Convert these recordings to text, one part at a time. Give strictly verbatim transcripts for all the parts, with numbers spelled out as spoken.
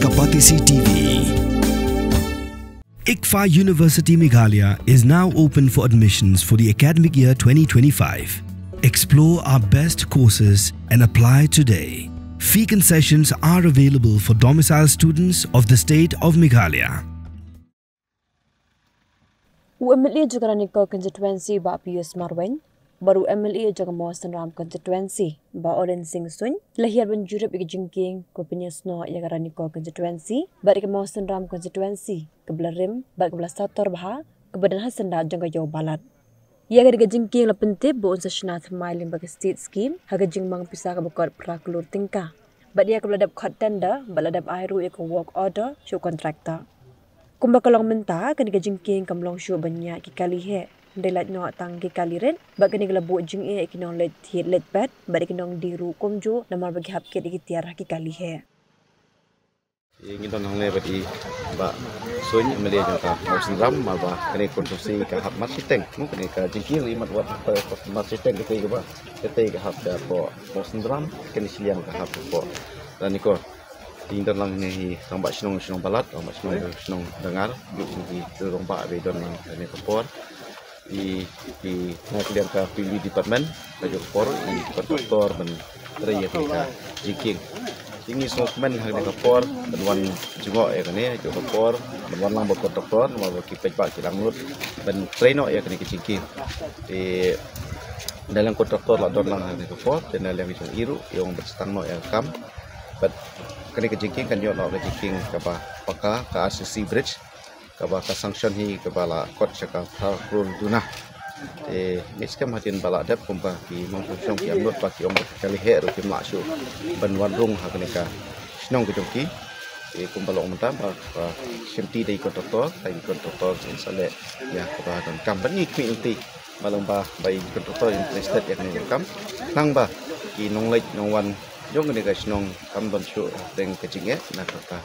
Kapatisi T V. ICFAI University Meghalaya is now open for admissions for the academic year twenty twenty-five. Explore our best courses and apply today. Fee concessions are available for domicile students of the state of Meghalaya. U M L A jong ka Ranikor constituency, Bah Pius Marwein, bad u M L A jong ka Mawsynram constituency, Bah Orensing Suin, la hiar ban jurip ïa ka jingkieng kaba pynïasnoh ïa ka Ranikor constituency bad ïa ka Mawsynram constituency, kaba la rim bad kaba la sator bha, kaba don ha syndah jong ka Ïew Balat. Ïa kane ka jingkieng la pyntip ba un sa shna thymmai lyngba ka state scheme ha ka jingmang pisa kaba kot phra klur tyngka. Bad ïa kaba la dep khot tender bad la dep ai ruh ïa ka work order sha u contractor. Kumba ka long mynta, kane ka jingkieng kam long shuh ban ñiah ki kali heh, hynrei lait noh tang ki kali rit, bad kane ka la buh jingeh ïa ki nongleit thied leit pet bad ïa ki nongdie ruh kumjuh, namar ba ki hap kit ïa ki tiar ha ki kali heh. Ngi don hangne bad i Bah Suin, M L A jong ka Mawsynram, namar ba kane ka constituency ka hap mat shiteng, mo, kane ka jingkieng i mat wat, eh, mat shiteng, kata kaba, kata ka hap ka hapoh Mawsynram, kane shiliang ka hap ka hapoh Ranikor. Te ngi don lang hangne hi rangbah shnong, shnong Balat, rangbah shnong, shnong Dangar, ïa ki rangbah ba i don lang hangne ka por. I, i na ka liang ka P W D department, ka jong ka por i contractor ban trei ïa ka jingkieng. Te ngi sngewkmen ha kane ka por ban wan jngoh ïa kane, jong ka por ban wan lang bad contractor, namar ba ki paidbah ki la angnud ban trei noh ïa kane ka jingkieng. Te na liang contractor la don lang ha kane ka por, te na liang jong i ruh i ong ban sdang noh ïa ka kam. Bad kane ka jingkieng kan ïoh noh ka jingkieng kaba paka, ka R C C bridge, kaba ka sanction hi kaba la kot sha ka phra klur duna. Te ngeit skhem hadien ba la dep, kumba ki nongshong shnong ki angnud ba ki ong ba ki kali heh ruh kim lah shuh ban wan rung ha kane ka shnong ka jong ki. Te kumba la ong mynta ba, ba shimti da i contractor, da i contractor in sa leh ïa kaba donkam. Bad ngi khmih lynti ba lyngba ba i contractor interested ïa kane ka kam, khnang ba ki nongleit nongwan jong kane ka shnong kam don shuh hapdeng ka jingeh na ka kata.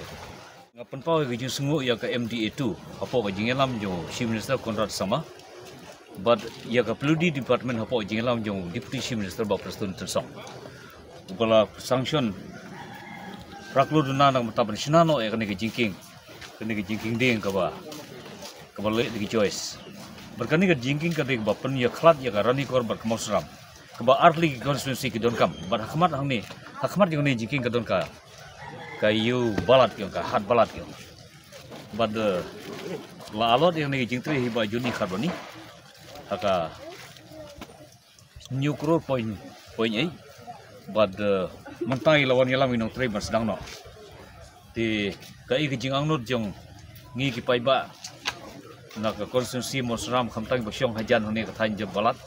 Nga pynpaw ïa ka jingsngewnguh ïa ka M D A two hapoh ka jingïalam jong u Chief Minister Conrad Sangma bad ïa ka P W D department hapoh ka jingïalam jong u Deputy Chief Minister Bah Prestone Tynsong, uba la sanction phra klur duna na ka bynta ban shna noh ïa kane ka jingkieng, kane ka jingkieng dieng kaba, kaba leh da ki joist. Bad kane ka jingkieng ka dei kaba pynïakhlad ïa ka Ranikor bad ka Mawsynram, kaba artylli ki constituency ki donkam. Bad ha khmat hangne, ha khmat jong kane ka jingkieng ka don ka, ka Ïew Balat ki ong, ka Hat Balat ki ong. Bad, eh, la allot ïa kane ka jingtrei hi Bah Johnny Kharbani ha ka hynñiew klur point, point eight. Bad, eh, mynta i la wan ïalam ïa ki nongtrei ban sdang noh. Te kaei ka jingangnud jong ngi ki paidbah na ka constituency Mawsynram, khamtam ba shong hajan hangne ka thaiñ jong Balat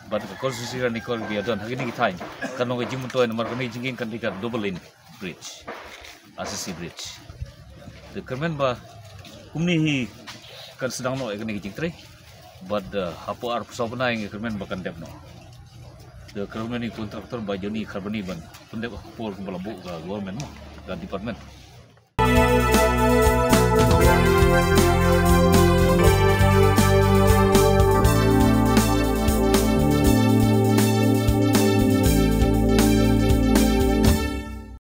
bad ka constituency Ranikor, ba ïa don ha kine ki thaiñ, kan long ka jingmyntoi namar kane ka jingkieng kan dei ka double lane bridge, R C C bridge. Te kyrmen ba kumne hi kan sdang noh ïa kane ka jingtrei. Bad, eh, hapoh arphew saw bnai ngi kyrmen ba kan dep noh. Te kyrmen ïa u contractor Bah Johnny Kharbani ban pyndep ha ka por kumba la buh ka government, mo, ka department.